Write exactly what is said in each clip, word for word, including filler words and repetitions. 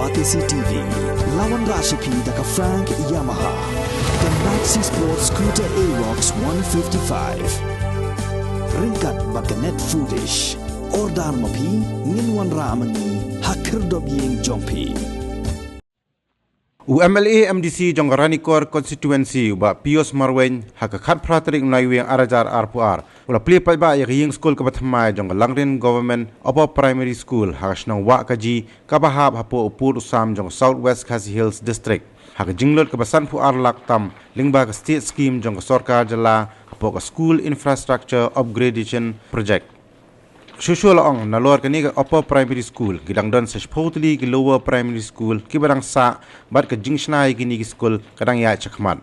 Batesi T V, la wanrah sha phi da ka Frank Yamaha, ka Maxi Sport Scooter Aerox one fifty-five. Ryngkat bad ka Net Foodish. Order ma phi, ngin wanrah ma ngi ha khyrdop ïing jong phi. U M L A M D C jong ka Ranikor Constituency, u Bah Pius Marwein, ha ka khatphra tarik u Naiwieng ar hajar arphew ar, u la plie paidbah ïa ka ïing skul kaba thymmai jong ka Langrin Government Upper Primary School ha ka shnong Wahkaji, kaba hap hapoh u pud u sam jong ka South West Khasi Hills District, ha ka jinglut kaba sanphew ar lak tam lyngba ka state scheme jong ka sorkar jylla hapoh ka School Infrastructure Upgradation Project. Shuh shuh la ong, nalor kane ka Upper Primary School, ki dang don sa shiphew tylli ki Lower Primary School kiba dang sah, bad ka jingshna ïa kine ki skul ka dang ïaid shakhmat.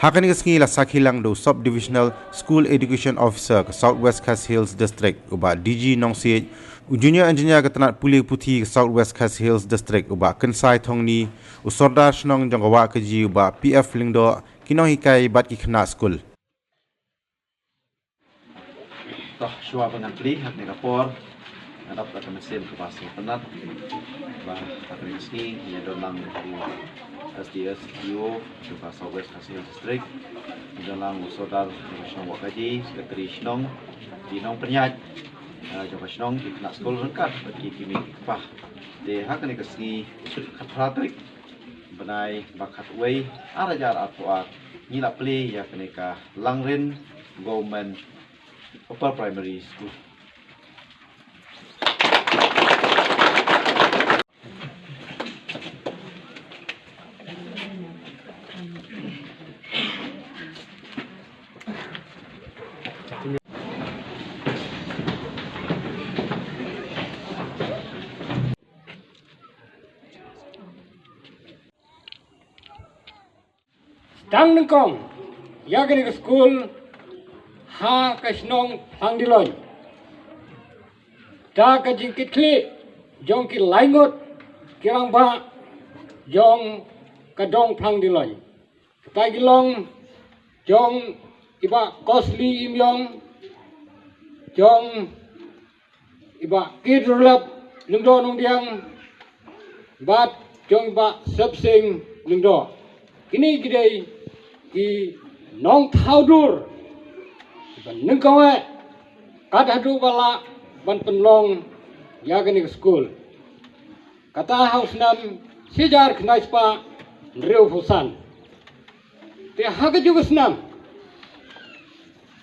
Ha kane ka sngi la sakhi lang da u Sub Divisional School Education Officer ka South West Khasi Hills District, u Bah D G Nongsiej, u Junior Engineer ka tnat pule puthi ka South West Khasi Hills District, u Bah Kynsai Thongni, u Sordar Shnong jong ka Wahkaji, u Bah P F Lyngdoh, ki nonghikai bad ki khynnah skul. Toh, shuwa ba ngan plie ha kane ka por, nga dap da ka mynsiem kaba sngewtynnat ba ha kane ka sngi ngi don lang u S D S D O jong ka South West Khasi Hills District, ngi don lang u Sordar jong ka shnong Wahkaji, Secretary shnong, ki nongpynïaid, eh, jong ka shnong, ki khynnah skul ryngkat bad ki kmie ki kpa. Te ha kane ka sngi khatphra tarik bnai ba khatwei, ar hajar arphew ar, ngi la plie ïa kane ka Langrin Government Upper Primary School. Tang nyngkong ïa kane ka skul ha ka shnong Phlangdiloi, da ka jingkitkhlieh jong ki laingut ki rangbah jong ka dong Phlangdiloi. Kata ki long jong i Bah Kosli Imyong, jong i Bah Kidrolap Lyngdoh Nongdiang, bad jong i Bah Sepsing Lyngdoh. Kine ki dei ki nongthaw dur kiba nyngkong eh kat haduh ba lah ban pynlong ïa kane ka skul. Kata ha u snem shi hajar khyndai spah hynriewphew san. Te ha kajuh ka snem,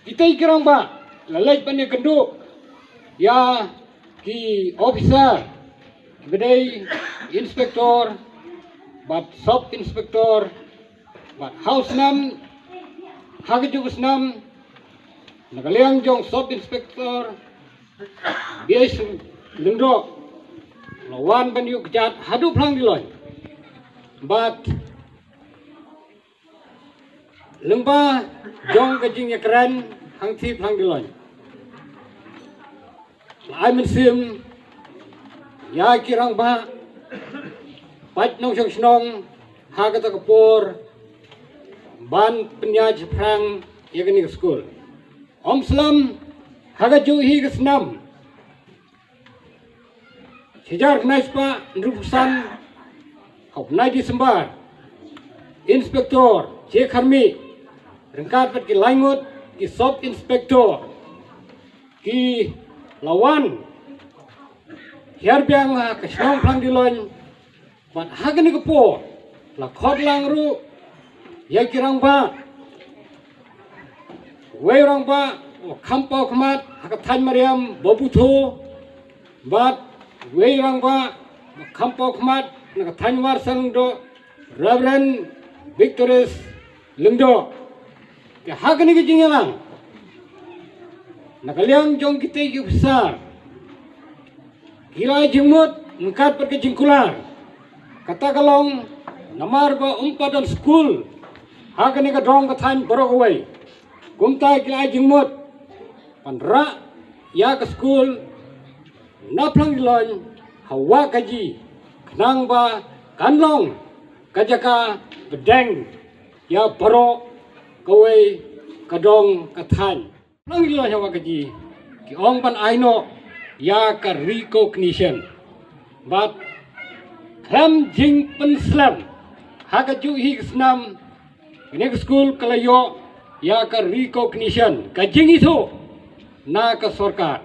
kita ki rangbah la leit ban ïakynduh ïa ki officer, kiba dei inspector bad sub inspector, bad ha u snem, ha kajuh ka snem, na ka liang jong Sub Inspector B S Lyngdoh la wan ban ïuh kjat haduh Phlangdiloi. Bad lyngba jong ka jingïakren hangtei Phlangdiloi, la ai mynsiem ïa ki rangbah paid nongshong shnong ha kata ka por ban pynïaid shaphrang ïa kane ka skul. Ym slem ha kajuh hi ka snem shi hajar khyndai spah hynriewphew san, ha u bnai December, Inspector J Kharmih ryngkat bad ki laingut ki Sub Inspector ki la wan hiar biang ha ka shnong Phlangdiloi. Bad ha kane ka por la khot lang ruh ïa ki rangbah. Wei rangbah u kham paw khmat ha ka thaiñ Mariam Babutho, bad wei rangbah u kham paw khmat na ka thaiñ Warsan Lyngdoh, Reverend Victorious Lyngdoh. Te ha kane ka jingïalang, na ka liang jong kita ki officer, ki la ai jingmut ryngkat bad ka jingkular. Kata ka long namar ba ym pat don skul ha kane ka dong ka thaiñ baroh kawei. Kumta ki la ai jingmut ban rah ïa ka skul na Phlangdiloi ha Wahkaji, khnang ba kan long ka jaka pdeng ïa baroh kawei ka dong ka thaiñ. Phlangdiloi ha Wahkaji, ki ong ban ai noh ïa ka recognition. Bad Khlem jingpynslem ha ka juh hi ka snam, kane ka skul ka la ïoh ïa ka recognition, ka jingithuh na ka sorkar.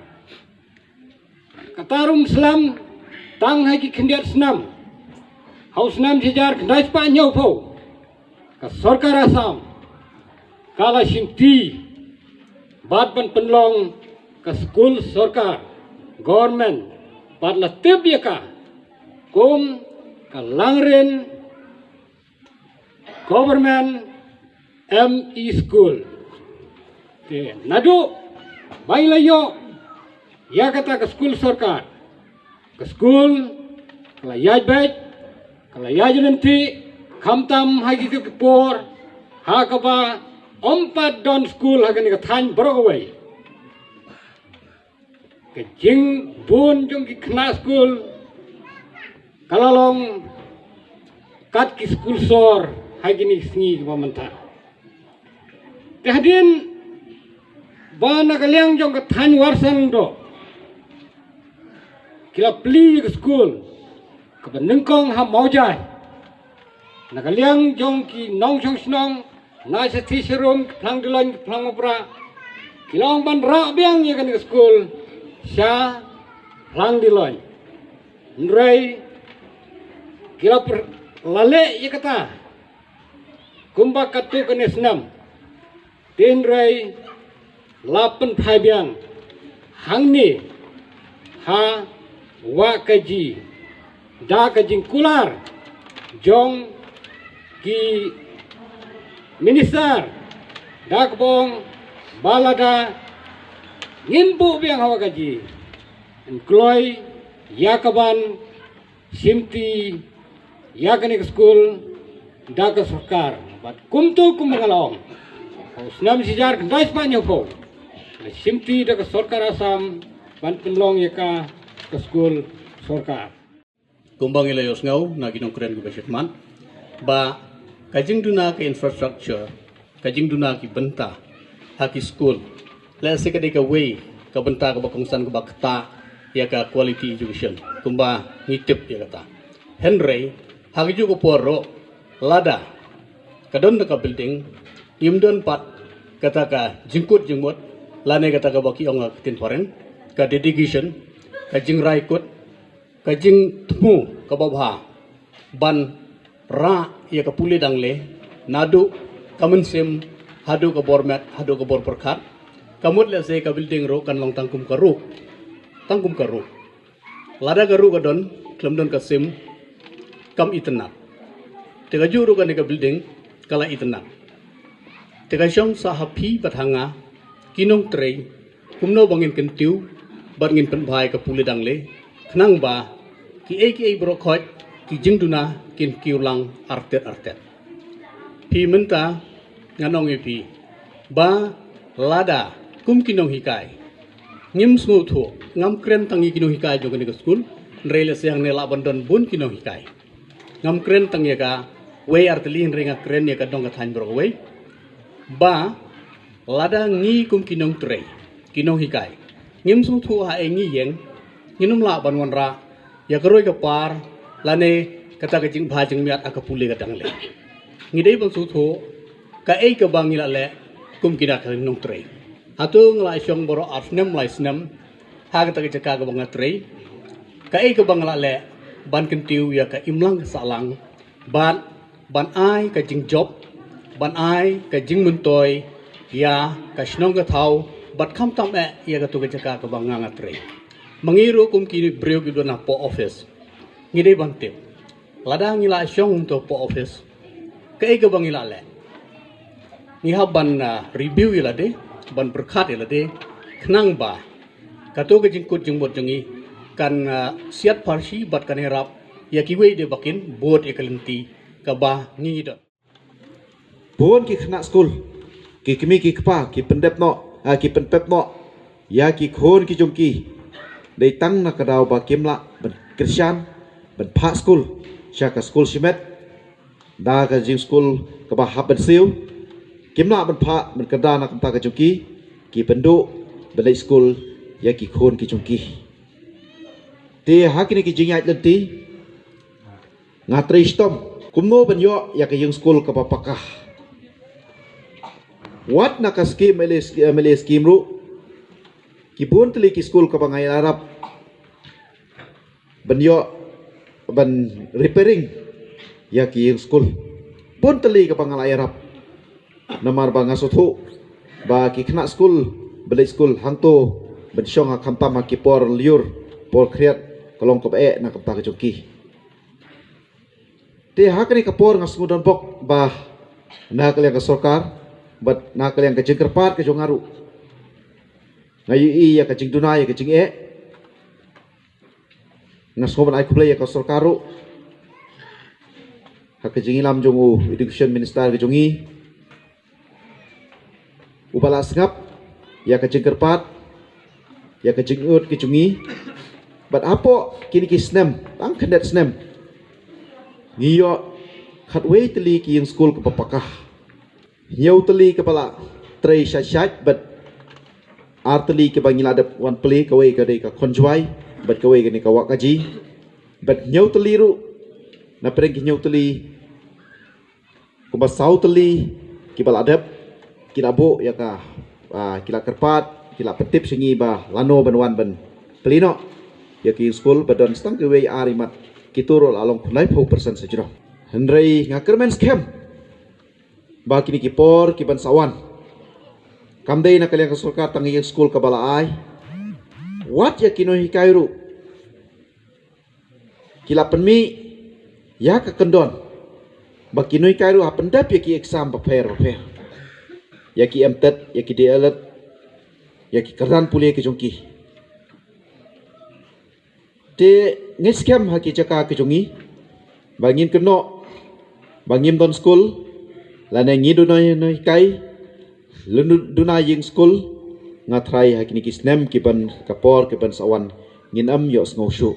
Kata ruh ym slem tang ha ki khyndiat snam. Ha u snem shihajar khyndai spah hynñiewphew, ka sorkar Assam ka la shimti bad ban pynlong ka skul sorkar, government, bad la tip ïa ka kum ka Langrin Government M E School. Te naduh ba i la ïoh ïa kata ka skul sorkar, ka skul ka la ïaid beit, ka la ïaid lynti, khamtam ha kito ki por ha kaba ym pat don skul ha kane ka thaiñ baroh kawei. Ka jingbun jong ki khynnah skul ka la long kat ki skul sor ha kine ki sngi kiba mynta. Te hadien ba na ka liang jong ka thaiñ Hawrsanado ki la plie ïa ka skul kaba nyngkong ha Mawjai, na ka liang jong ki nongshong shnong, na shatei sharum, ki phlang Diloin, ki phlang Mawprah, ki la ong ban rah biang ïa kane ka skul sha phlang Diloin. Hynrei ki la pyrshah leh ïa kata kumba katto katne snem. Te hynrei la pynphai biang hangne ha Wah Kaji da ka jingkular jong ki minister, da kaba ong ba lada ngim buh biang ha Wah Kaji, yn kloi ïa kaban shimti ïa kane ka skul da ka sorkar. Bad kumto kumba nga la ong, ha u snem shihajar khyndai spah hynñiewphew la shimti da ka sorkar Assam ban pynlong ïa ka, ka skul sorkar. Kumba ngi la ïohsngew na ki nongkren kiba shakhmat ba ka jingduna ka infrastructure, ka jingduna ki bynta ha ki skul, lehse ka dei kawei ka bynta kaba kongsan kaba ktah ïa ka quality education kumba ngi tip ïa kata. Hynrei ha kajuh ka por ruh, lada ka don ka building, ngim don pat kata ka jingkut jingmut lane kata kaba ki ong ha ka ktien phareng ka dedication, ka jingrai kut, ka jingthmu kaba bha ban rah ïa ka pule dangle naduh ka mynsiem haduh ka bor met haduh ka bor pyrkhat. Ka mut lehse ka building ruh kan long tang kum ka ruh, tang kum ka ruh. Lada ka ruh ka don, khlem don ka sim, kam itynnad. Te kajuh ruh kane ka building ka la itynnad. Te ka shong sah ha phi bad ha nga ki nongtrei kumno ba ngin kyntiew bad ngin pynbha ïa ka pule dangle, khnang ba kiei kiei baroh khoit ki jingduna kin kiew lang artet artet. Phi mynta ngan ong ïa phi ba lada kum ki nonghikai, ngim sngewthuh, ngam kren tang ïa ki nonghikai jong kane ka skul, hynrei lehse hangne lah ban don bun ki nonghikai. Ngam kren tang ïa kawei ar tylli, hynrei nga kren ïa ka dong ka thaiñ baroh kawei. Ba lada ngi kum ki nongtrei, ki nonghikai, ngim sngewthuh ha ei ngi ïeng, ngin ym lah ban wanrah ïa ka roi ka par lane kata ka jingbha jingmiat ha ka pule ka dangle. Ngi dei ban sngewthuh kaei kaba ngi la leh kum kine ki nongtrei. Hato nga la shong baroh ar snem lai snem ha kata ka jaka kaba nga trei, kaei kaba nga la leh ban kyntiew ïa ka imlang ka sahlang bad ban ai ka jingjop, ban ai ka jingmyntoi ïa ka shnong ka thaw bad khamtam eh ïa kato ka jaka kaba nga nga trei. Ma ngi ruh kum ki briew ki don hapoh office, ngi dei ban tip lada ngi la shong hangto hapoh office, kaei kaba ngi la leh. Ngi hap ban, ah, review ïa lade, ban pyrkhat ïa lade, khnang ba kato ka jingkut jingmut jong ngi kan, ah, siat pharshi bad kan ïarap ïa kiwei de ba kin bud ïa ka lynti kaba ngi ngi don. Bun ki khynnah skul, ki kmie ki kpa, ki pyndep noh, ah, ki pynpep noh ïa ki khun ki jong ki. Dei tang na ka daw ba kim lah ban kyrshan ban phah skul sha ka skul shimet, da ka jingskul kaba hap ban siew, kim lah ban phah ban kynda na ka bynta ka jong ki, ki pynduh ban leit skul ïa ki khun ki jong ki. Te ha kine ki jingïaid lynti, Nga trei shitom kumno ban ïoh ïa ka ïing skul kaba paka. Wat na ka skim M L A, M L A skim ruh, ki bun tylli ki skul kaba nga ïarap ban ïoh ban repairing ïa ki ïing skul. Bun tylli kaba nga la ïarap. Namar ba nga sngewthuh ba ki khynnah skul ba leit skul hangto ban shong ha khamtam ha ki por lyiur, por khriat, ka long kaba eh na ka bynta ka jong ki. Te ha kane ka por nga sngewdon bok ba na ka liang ka sorkar bad na ka liang ka jingkyrpad ka jong nga ruh, nga ïohi ïa ka jingduna ïa ka jingeh. Nga sngew ban ai khublei ïa ka sorkar ruh ha ka jingïalam jong u Education Minister ka jong ngi, uba la sngap ïa ka jingkyrpad, ïa ka jingud ka jong ngi. Bad hapoh kine ki snem, tang khyndiat snem, ngi ïoh khatwei tylli ki ïing skul kaba paka. Hynñiew tylli kaba la trei shait shait bad ar tylli kaba ngi la dep wan plie, kawei ka dei ka Khonjwai bad kawei ka dei ka Wahkaji. Bad hynñiew tylli ruh, na pdeng ki hynñiew tylli, kumba saw tylli kiba la dep, ki la buh ïa ka, ah, ki la kyrpad, ki la pyntip sha ngi ba lano ban wan ban plie noh ïa ki skul. Ba don tang kiwei ar imat, kito ruh la long khyndai phew percent sa jrong. Hynrei nga kyrmen skhem ba kine ki por kiban sa wan, kam dei na ka liang ka sorkar tang ïa skul kaba la ai, wat ïa ki nonghikai ruh ki la pynmih ïa ka kyndon ba ki nonghikai ruh ha pyndep ïa ki exam bapher bapher, ïa ki M.Tet, ïa ki D.El.Ed, ïa ki kyrdan pule ki jong ki. Te ngi skhem ha ki jaka ki jong ngi ba ngin kynnoh ba ngim don skul, lane ngi duna nonghikai, lane duna ïing skul. Nga trai ha kine ki snem kiban, ka por kiban sa wan, ngin ym ïohsngew shuh.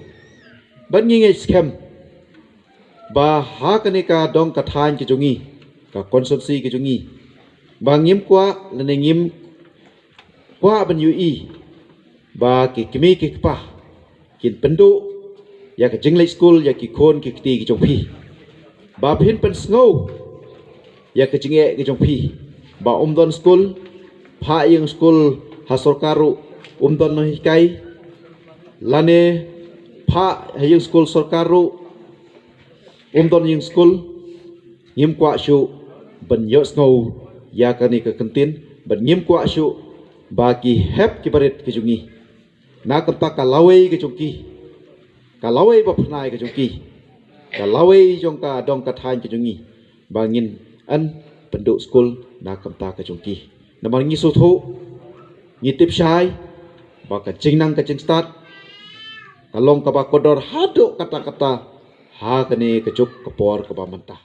Bad ngi ngeit skhem ba ha kane ka dong ka thaiñ ka jong ngi, ka constituency ka jong ngi, ba ngim kwah lane ngim kwah ban ïohi ba ki kmie ki kpa kin pynduh ïa ka jingleit skul ïa ki khun ki kti ki jong phi. Ba phin pynsngew ïa ka jingeh ka jong phi ba um don skul, phah ïing skul ha sorkar ruh um don nonghikai, lane phah ha ïing skul sorkar ruh um don ïing skul. Ngim kwah shuh ban ïohsngew ïa kane ka kyntien, bad ngim kwah shuh ba ki hep ki barit ki jong ngi, na ka bynta ka lawei ka jong ki, ka lawei ba pynai ka jong ki, ka lawei jong ka dong ka thaiñ ka jong ngi, ba ngin yn pynduh skul na ka bynta ka jong ki. Namar ngi sngewthuh, ngi tip shai ba ka jingnang ka jingstad ka long kaba kordor haduh katta katta ha kane ka juk ka por kaba mynta.